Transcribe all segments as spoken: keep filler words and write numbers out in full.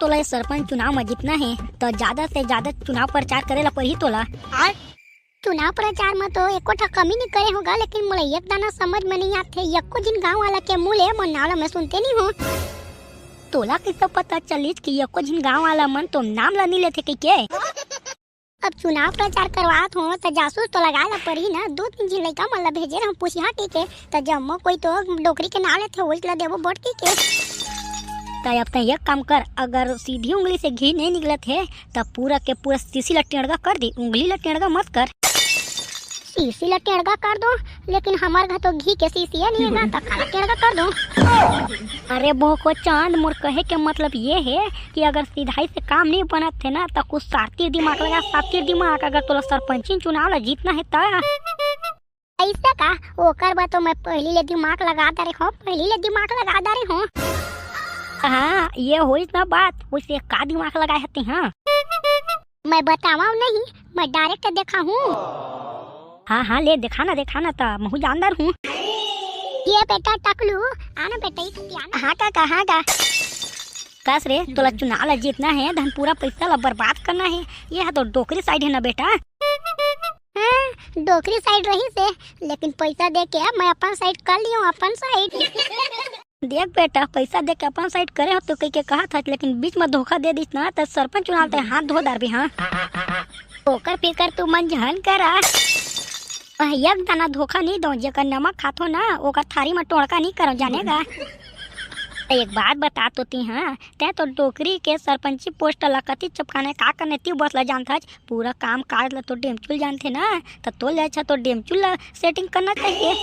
तोला ये सरपंच चुनाव म जीतना हे, त ज्यादा से ज्यादा चुनाव प्रचार करे ला पड़ही तोला। चुनाव प्रचार म तो एको ठा कमी नइ करे हों गा, लेकिन मोला एक दाना समझ म नइ आथे, एको झिन गांव वाला के मुंह ले मोर नाव ला मैं सुनते नइ हों। तोला कइसे पता चलिस कि एको झिन गांव वाला मन तो नाम ला नइ लेथे कहिके? अब चुनाव प्रचार करवात हों, त जासूस तो लगाए ला पड़ही ना। दू तीन झिन लइका मन ला भेजे रहूं पूछिहा कहिके, त जम्मो कोई तो डोकरी के नाव लेथे, ओइच ला देबो वोट कहिके। त अब तैं एक काम कर, अगर सीधी उंगली से घी नइ निकलत हे, त पूरा के पूरा सीसी ला टेड़गा कर दे, उंगली ला टेड़गा मत कर। सीसी ला टेड़गा कर दो, लेकिन हमर घर तो घी के सीसी नइ हे ना, त काला टेड़गा कर दो। अरे बोको चांद, मोर कहे के मतलब ये हे कि अगर सीधाई से काम नइ बनत हे ना, त कुछ सातिर दिमाग लगा, सातिर दिमाग। अगर तोला सरपंची चुनाव ला जीतना हे त। अइसे का? ओकर बर तो मैं पहिली ले दिमाग लगा डारे हों, पहिली ले दिमाग लगा डारे हों। हाँ, ये होइस ना बात, वइसे का दिमाग लगाए हते, हाँ? मैं बतावंव नहीं, मैं direct देखाहूं। हाँ, हाँ, ले देखा ना, देखा ना, त महूं जान डारहूं। ये बेटा टकलू, आना बेटा, इधर आना। हाँ काका, हाँ का। कस रे, तोला चुनाव ला जीतना हे, धन पूरा पइसा ला बर्बाद करना हे। ये हा तो डोकरी side हे ना बेटा। हाँ, डोकरी side रहिस हे, लेकिन पइसा दे के मैं अपन side कर लियो, अपन side। देख बेटा, पइसा दे के अपन side करे हों तो कहिके कहत हस, लेकिन बीच म धोखा दे दिस ना, त सरपंच चुनाव तैं हाथ धो डारबे, हाँ। ओकर फिकर तुमन झन करा। मैं एक दाना धोखा नइ दों, जेकर नमक खाथों ना, ओकर थारी म टोड़का नइ करों, जाने गा। त एक बात बता तो ती, हाँ, तैं तो डोकरी के सरपंची post ला कति चपकाना हे, का करना हे, तेहू बस ला जानथस। पूरा काम काज ला तो डेमचुल जानथे ना, त तोर ले अच्छा तो डेमचुल ला setting करना चाहिए।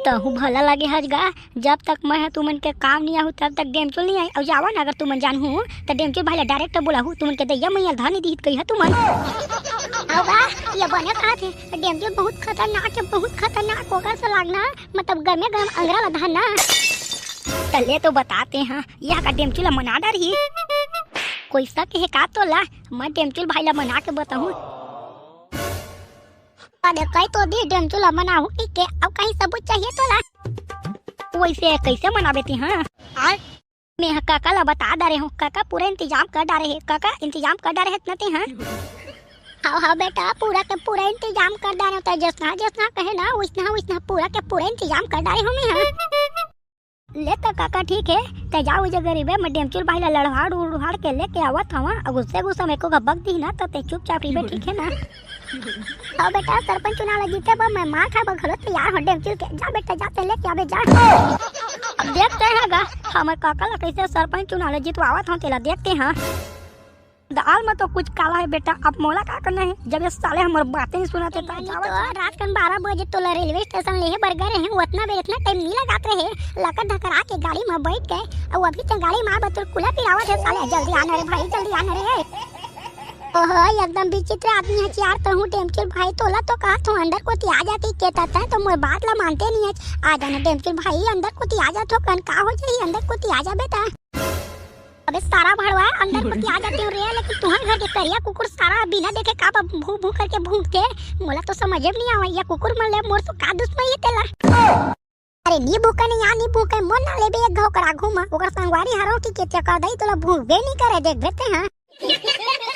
तहूं भला लगे हस गा, जब तक मैं ह तुमन के काम नइ आहूं, तब तक डेमचुल नइ आही। अउ जावा ना, अगर तुमन जानहू, त डेमचुल भाई ला direct बुलाहू, तुमन के दइया मइया धर नइ दिही त कहिहा तुमन। अउ बा, ये बने कहत हे, डेमचुल बहुत खतरनाक हे, बहुत खतरनाक, ओकर से लागना, मतलब गरमे गरम अंगरा ला धरना। त ले तो बता तैं, हाँ, ये का डेमचुल ला मना डारही। कोई शक हे का तोला? मैं डेमचुल भाई ला मना के बताहूं। अरे कहि तो दिस डेमचुल ला मनाहूं कहिके, अउ कहीं सबूत चाहिए तोला? वइसे कइसे मनाबे तैं, हाँ? आय? मैं ह काका ला बता डारे हों, काका पूरा इंतजाम कर डारे हे, काका इंतजाम कर डारे हस ना तैं, हाँ? हव, हव बेटा, पूरा के पूरा इंतजाम कर डारे हों, तैं जइसना, जइसना कहे ना, वइसना, वइसना पूरा के पूरा इंतजाम कर डारे हों मैं, हाँ? ले त काका ठीक हे, तैं जा ओ जगह रहिबे, मैं डेमचुल भाई ला लड़हाड़ उड़हाड़ के लेके आवत हवं, अउ गुस्से गुस्सा में एको घबक दिही ना, त तैं चुपचाप रहिबे, ठीक हे ना? हव बेटा, सरपंच चुनाव ला जीते बर मैं मार खाए बर घलो तैयार हों डेमचुल के। जा बेटा, जा तैं लेके आबे, जा। अब देखते हैं गा, हमर काका ला कइसे सरपंच चुनाव ला जितवावत हों, तेला देखते हैं। दाल में तो कुछ काला हे बेटा, अब मोला का करना हे, जब ये साले हमर बातें नइ सुनत हे, त नहीं जावत तो हे। रात कन बारह बजे तोला रेलवे स्टेशन लेहे बर गे रहें, ओतना बेर एतना टाइम नइ लगात रहे, लकर धकर आके गाड़ी में बइठ गे, अउ अभी तैं गाड़ी में आए बर तोर कुला पिरावत हे साले, जल्दी आना रे भाई, जल्दी आना रे। ओहो, एकदम विचित्र आदमी हस यार तहूं डेमचुल भाई, तोला तो कहत हों अंदर कोती आ जा कहिके, त तैं तो मोर बात ला मानते नइ हस। आ जाना डेमचुल भाई, अंदर कोती आ जा थोकन, का हो जाही, अंदर कोती आ जा बेटा। अबे सारा भड़वा, अंदर कोती आ जाते हो रे, लेकिन तुंहर घर के करिया कुकुर सारा बिना देखे का बा भू भू करके भूंकथे, मोला तो समझे में नइ आवय, ये कुकुर मन ले मोर तो का दुश्मनी हे तेला। अरे नी भूंके नहीं, या नी भूंके, मोर ना लेबे एक घाव कर आघू म, ओकर संगवारी हरव कहिके चकर दई तोला भूंकबे नइ करे, देखबे तैं, हाँ।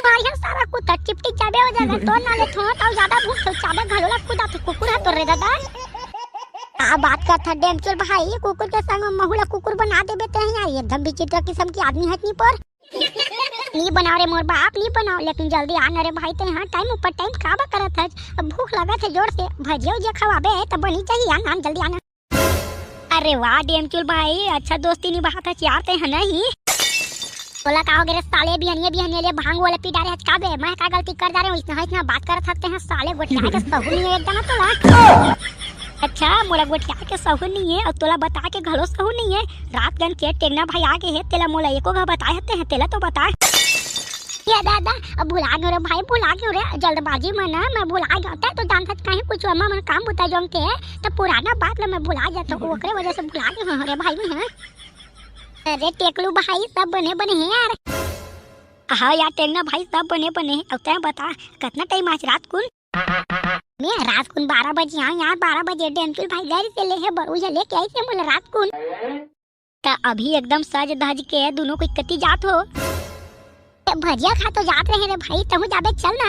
मारिया सारा कुत्ता टिपटिप जाबे ओ जगह, तोर ना ले थोड़ा ताऊ ज्यादा भूख से चाबे घलो ला कुदा तो कुकुर हा तोर रे दादा। का बात करथा डेमचुल भाई, कुकुर के संग महू ला कुकुर बना देबे तैं यार, एकदम विचित्र किस्म के आदमी हस नी पर। नी बनाव रे मोर बाप, नी बनाव, लेकिन जल्दी आ ना रे भाई तैं, हाँ टाइम ऊपर टाइम का बा करत हस, अब भूख लगत हे जोर से, भजिया उजिया खवाबे त बनी जाही यार, नान जल्दी आना। अरे वाह डेमचुल भाई, अच्छा दोस्ती निभात हस यार तैं, है नहीं? तोला का हो गे रे साले, बिहनिया बिहनिया ले भांग वाला पी डारे हस का बे? मैं का गलती कर डारे हों, अइसना अइसना बात करत हस तैं, हाँ साले, गोठिया के सहूर नइ हे एक दाना तोला। अच्छा, मोला गोठिया के सहूर नइ हे, अउ तोला बता के घलो सहूर नइ हे। रात कन के टेंगना भाई आ गे हे, तेला मोला एको घाव बताए हस तैं, तेला तो बता। ये दादा, अब भुला गेंव रे भाई, भुला गेंव रे, जल्दबाजी में ना मैं भुला गेंव। तैं तो जानथस कहीं कुछ अम्मा मन काम बुता जोंग के, त पुराना बात ला मैं भुला जाथों, ओकरे वजह से भुला गेंव रे भाई मैं, हाँ। अरे टेकलू भाई, सब बने बने हे यार। हाँ यार टेंगना भाई, सब बने बने हे। अब तैं बता, कतना टाइम आज रात कुन? मैं रात कुन बारह बजे आएंव यार, बारह बजे डेमचुल भाई गाड़ी से लेहे बर, उहे लेके आइस हे मोला रात कुन। त अभी एकदम सज धज के दुनों कोई कति जात हो? ए, भजिया खा तो जात रहे रे भाई, तहूँ जाबे, चल ना।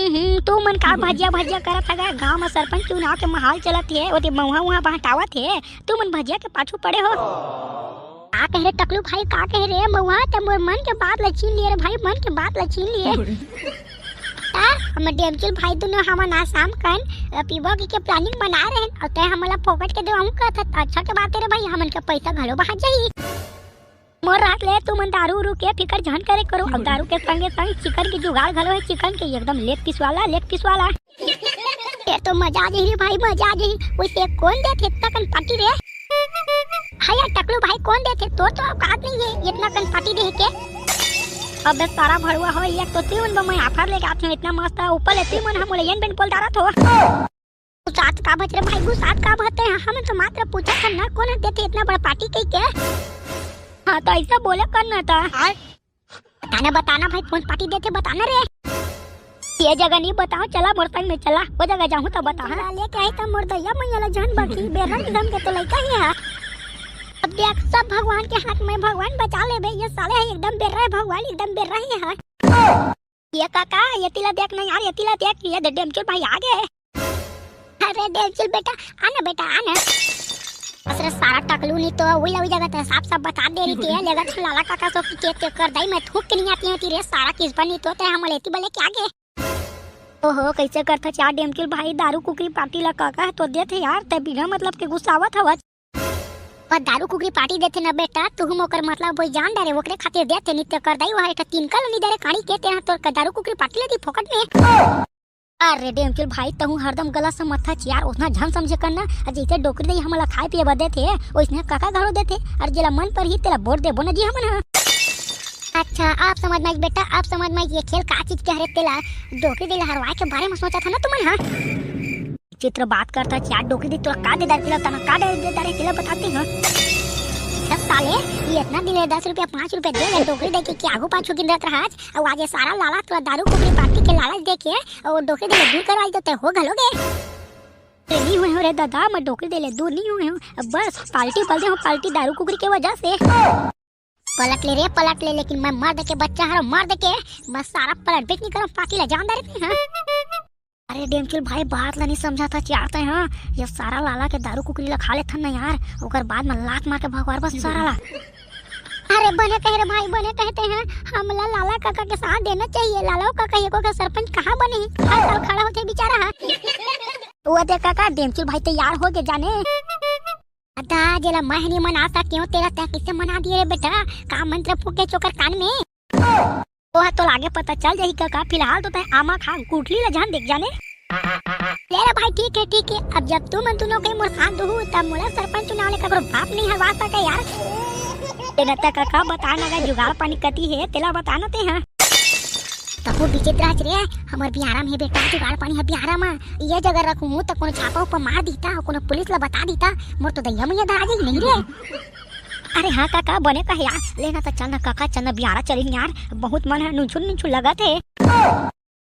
हम्म, तू मन का भजिया भजिया करत हगा? गांव म सरपंच चुनाव के माहौल चलत हे, ओती मउहा उहा बहटावत हे, तू मन भजिया के पाछू पड़े हो। का कहे रे टकलू भाई, का कहे रे मउहा? ते मोर मन के बात ल छीन लिए रे भाई, मन के बात ल छीन लिए। ता हमर डेमचुल भाई दुनों हमन आज शाम कन पीबो के planning बना रहे हैं, अउ ते हमन ला फोकट के देवाहूं कहत हस, अच्छा के बात हे रे भाई, हमन के पैसा घलो बांच जाही। मोर रात ले तुमन दारू उरू के फिकर झन करे करो। अब दारू के संगे संग चिकन के जुगाड़ घलो हे, चिकन के एकदम leg piece वाला, leg piece वाला। ये तो मजा आ जाही रे भाई, मजा आ जाही। वैसे कौन देथे इतना कन party रे? हाँ यार टकलू भाई, कौन देथे? तोर तो औकात नहीं हे इतना कन party दे के। अबे सारा भड़ुआ हो, एक तो तुमन बर मैं offer लेके आत हूँ इतना मस्त, ऊपर ले तुमन हमन ला एन बेन बोल डारत हो। गुस्सात काबर हच रे भाई, गुस्सात काबर हच? हमन तो मात्र पूछत हन ना, कोन ह देथे इतना बड़ा party कहिके। हाँ, तो ऐसा बोले कर ना तो। बताना, बताना भाई, कोन party देथे, बताना रे। ये जगह नहीं बताओ, चला मोर संग में चला, वो जगह जाहूं तो बता। हाँ। लेके आई तो मोर दैया मैया ला जान बाकी, बेरा निधन के तो लइका ही है। अब देख, सब भगवान के हाथ में, भगवान बचा लेबे, ये साले है एकदम बेर्रा है भगवान, एकदम बेर्रा ही है। ये काका, ये तिला देख ना यार, ये तिला देख, ये दे डेमचुल भाई आ गए। अरे डेमचुल बेटा, आ ना बेटा, आ ना। असरे सारा टकलू नहीं तो वही लवी जगह ते साफ साफ बता दे रही थी, लेगा तो लाला काका सो की के कर दाई मैं थूक के नहीं आती हूँ तेरे सारा किस बनी तो ते हम लेती बोले क्या गे। ओहो, कैसे करता चार डेमचुल भाई, दारू कुकरी party ला काका तो देथे यार, ते बिना मतलब के गुस्सावत हवच। पर दारू कुकरी party देथे ना बेटा, तुहूं ओकर मतलब होई जान डारे, ओकरे खातिर देथे, नित्य कर दाई वह एक ठा तिनका ल नी दे रे काड़ी के, तेहा तोर का दारू कुकरी party लेती फोकट में। अरे डेमचुल भाई, तहूं हरदम गलत समझथच यार, ओतना झन समझे कर ना, जैसे डोकरी दई हमला खाए पिए बर देथे, ओइसने काका घलो देथे, अउ जेला मन परही तेला वोट देबो ना जी हमन ह। अच्छा, अब समझ में आइस बेटा, अब समझ में आइस ये खेल का चीज के हरे तेला, डोकरी दई ला हरवाए के बारे में सोचत ह ना तुमन ह। चित्र बात करता चार डोकरी दे तोला का दे दारे तेला तना का दे दे दारे तेला बताते हैं। दस साले, ये इतना दिन ले दस रुपया पाँच रुपया दे ले डोकरी दे के, के आगू पाछू गिनत रहत, अउ आज ये सारा लाला तोला दारू कुकरी party के लालच दे के अउ डोकरी दे ले दूर करवाई देते हो घलो गे। अरे नहीं हुए हो रे दादा, मैं डोकरी दे ले दूर नहीं हुए हूँ। अब बस party बल दे हूँ, party दारू कुकरी के वजह से। पलट ले रे, पलट ले, लेकिन मैं मर्द के बच्चा हरो, मर्द के, मैं सारा पलट बेच नहीं करूँ, party ला जान दे रे, हाँ। अरे डेमचुल भाई, बात ला नहीं समझा था यार तैं, हाँ। ये सारा लाला के दारू कुकरी ला खा लेथन ना यार, ओकर बाद में लात मार के भगवार बस सारा ला। अरे बने कहे रे भाई, बने कहते हैं, हमला लाला काका के साथ देना चाहिए। लाला काका ये को का सरपंच कहाँ बने हैं? हर साल खड़ा होते बेचारा, हाँ। वो देख काका, डेमचुल भाई तैयार हो के जाने। अदा, जेला मैं नहीं मना सकेंव, तेला तैं कइसे मना दिए रे बेटा? का मंत्र फूके चोकर कान में? ओह, तो लागे पता चल जाही काका, फिलहाल तो तैं आमा खा, गुठली ला झन देख जाने। ले रे भाई, ठीक है, ठीक है, अब जब तुमन दुनों के मोर साथ दुहू, तब मोला सरपंच चुनाव ले ककरो बाप नहीं हरवा सके यार। तेला तैं काका बता ना गा, जुगाड़ पानी कति हे, तेला बता ना तैं, हाँ। तको विचित्र हच रे, हमर बिहारा में हे बेटा, जुगाड़ पानी हे बिहारा में। ये जगह रखूं त कोनो छापा उपा मार दीता, कोनो पुलिस ला बता दीता, मोर तो दैया मैया धरा जाही नहीं रे। अरे हाँ काका, बने कहे यार, लेना तो चल ना काका, चल ना बिहारा चलिन यार, बहुत मन है नुनछुन नुनछुन लगत हे।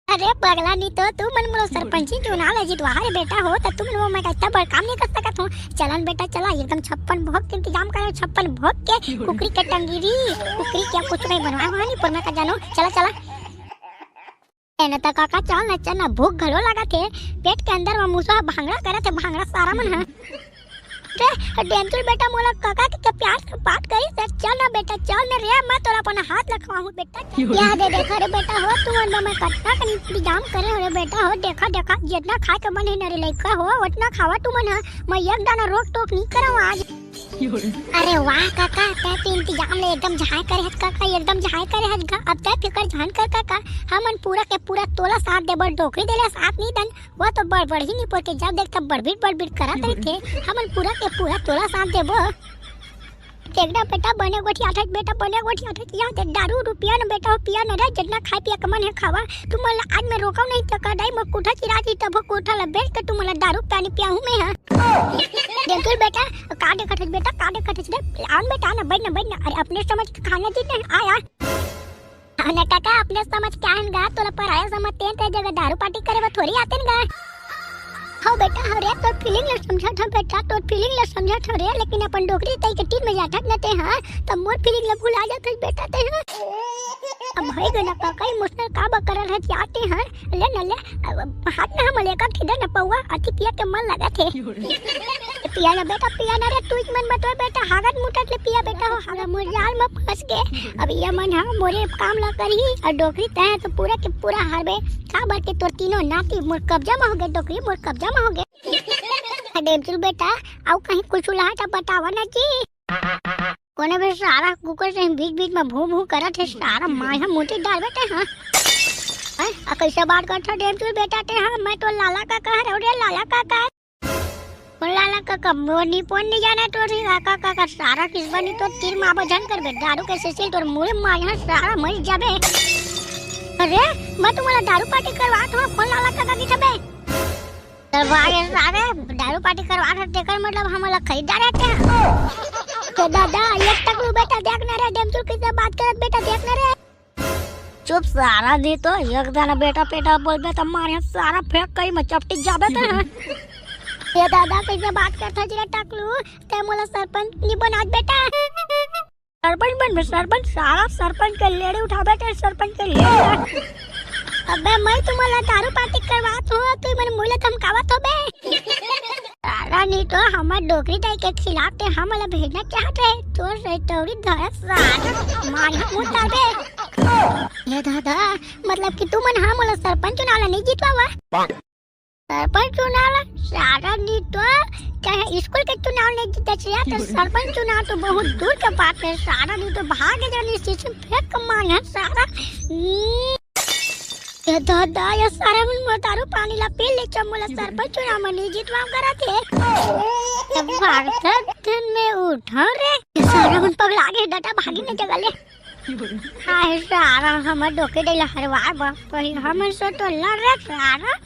अरे पगला, नहीं तो तुमन मोर सरपंची चुनाव ला जितवा रे बेटा हो, त तुमन वो मैं इतना बड़ काम नहीं कर सकत हो। चलन बेटा चला, एकदम छप्पन भोग के इंतजाम करे, छप्पन भोग के कुकरी के टंगीरी, कुकरी के कुछ नहीं बनवा हुआ नहीं, पर मैं का जानो, चला चला। एने त काका चल न, चल न, भूख घलो लागत हे। पेट के अंदर म मुसवा भांगड़ा करत हे, भांगड़ा सारा मन ह। रे, डेंचुल बेटा मोला काका के, के प्यार से बात करी से, चल न बेटा, चल न रे, मैं तोला अपन हाथ ल खवाहूं बेटा। या दे देखा रे बेटा हो, तुमन बर मैं कतना कन इंतजाम करे हो रे बेटा हो, देखा, देखा, जितना खाए के मन हे न रे लइका हो, उतना खावा तुमन ह। मैं एक दाना रोक टोक नहीं करव आज। अरे वाह काका, तै तो इंतजाम ले एकदम झांय करे हस काका, एकदम झांय करे हस गा। अब तै फिकर झन कर काका, हमन पूरा के पूरा तोला साथ देबो, डोकरी देले साथ नहीं दन। वो तो बड़ बड़ ही निपोर के जब देख तब बड़बिड़ बड़बिड़ करत रहिथे, हमन पूरा के पूरा तोला साथ देबो। देखना बेटा, बने गोठियाथस बेटा, बने गोठियाथस। या दे दारू उरू पिया न बेटा हो, पिया न रे, जितना खाए पिए के मन हे खावा। तुमन ला आज मैं रोकव नहीं त का दाई, मैं कोठा चिरा दी, तब कोठा ला बेच के तुमन ला दारू पानी पियाहूं मैं, हाँ। डेंचुल बेटा, का देखत हस बेटा, का देखत हस रे? आन बेटा, ना बैठ ना, बैठ ना। अरे अपने समझ के खाना दे ना, आ, आ। हाँ ना काका, अपने समझ के आन गा, तोला पराया समझते हैं, ते जगह दारू पार्टी करे बर थोड़ी आते न गा। हो बेटा, हो रे, तोर फीलिंग ल समझत हंव बेटा, तोर फीलिंग ल समझत हंव रे, लेकिन अपन डोकरी दाई के टीम में जाथस न ते हा, त मोर फीलिंग ल भुला जाथस बेटा ते हा। अब होय गे ना काका, इमोशनल का बकरल है जाते हा, ले न ले, अब हाथ में हमर एक ठिदे न पौवा, अति पिया के मन लगत हे। पिया ना बेटा, पिया ना रे, तू मन बतोय बेटा, हागत मुतत ले पिया बेटा हो, हागत मोर जाल में फंस गे। अब ये मन हा मोरे काम ला करही, अउ डोकरी तैं तो पूरा के पूरा हारबे, काबर के तोर तीनों नाती मोर कब्जा में हो गे, डोकरी मोर कब्जा में हो गे। डेमचुल बेटा, अउ कहीं कुछ उलाहा त बतावा ना जी। कोने बे सारा कुकर से बीच-बीच में भू-भू करत हे, सारा माय हम मुठी डाल बेटे, हाँ। हैं? आ कैसे बात करत हे डेमचुल बेटा ते, हाँ? मैं तो लाला काका हरव रे, लाला काका। ओ लाला काका, मोर निपोन नहीं जाने तो रे, काका, काका, सारा किस बनी तो तीर माँ बजन कर बे, दारू के सिसिल तोर मुड़ी माय, हाँ, सारा मर जाबे। अरे, मैं तुम्हारा दारू पार्टी करवा, तुम्हारा फोन लाला काका की छबे। त भाई सारे दारू पार्टी करवा रहे, तेकर मतलब हमला खरीदार रहते हैं। तो दादा, एक टकलू बेटा देख ना रे, डेमचुल किससे बात करत बेटा देख ना रे। चुप सारा, नहीं तो एक दाना बेटा बेटा बोलबे त मारे सारा फेंक कहीं में चपटी जाबे त। ये दादा, कैसे बात करत हस रे टकलू, ते मोला सरपंच नहीं बनात बेटा। सरपंच बनबे, सरपंच, सारा सरपंच के लेड़ी उठाबे ते सरपंच के लेड़ी। अबे मैं तुम्हारा दारू पार्टी करवात हूँ, तू मन मुझे धमकावत हो बे। सारा नहीं तो हमर डोकरी दाई के खिलाफ ते हमला भेजना चाहत रहे, तोर से तौरी धरत सारा मारी मुंह डाल बे। ये दादा, मतलब कि तू मन हमला सरपंच चुनाव ला नहीं जितवावा? सरपंच चुनाव ला सारा नहीं तो, चाहे स्कूल के चुनाव नहीं जीते छिया, तो सरपंच चुनाव तो बहुत दूर के बात है। सारा नहीं तो भाग जाने से फेंक मार है सारा। हम्म। ये दादा, ये सारा मन मोर दारू पानी ला पी ले, चम मोला सरपंच चुनाव में नहीं जितवा करा थे। ये भारत धन में उठा रे, ये सारा मन पगला गए, डटा भागी ने जगह ले। हाय सारा, हमर डोकरी दाई ला हरवाए बा, तो हमन से तो लड़ रे सारा।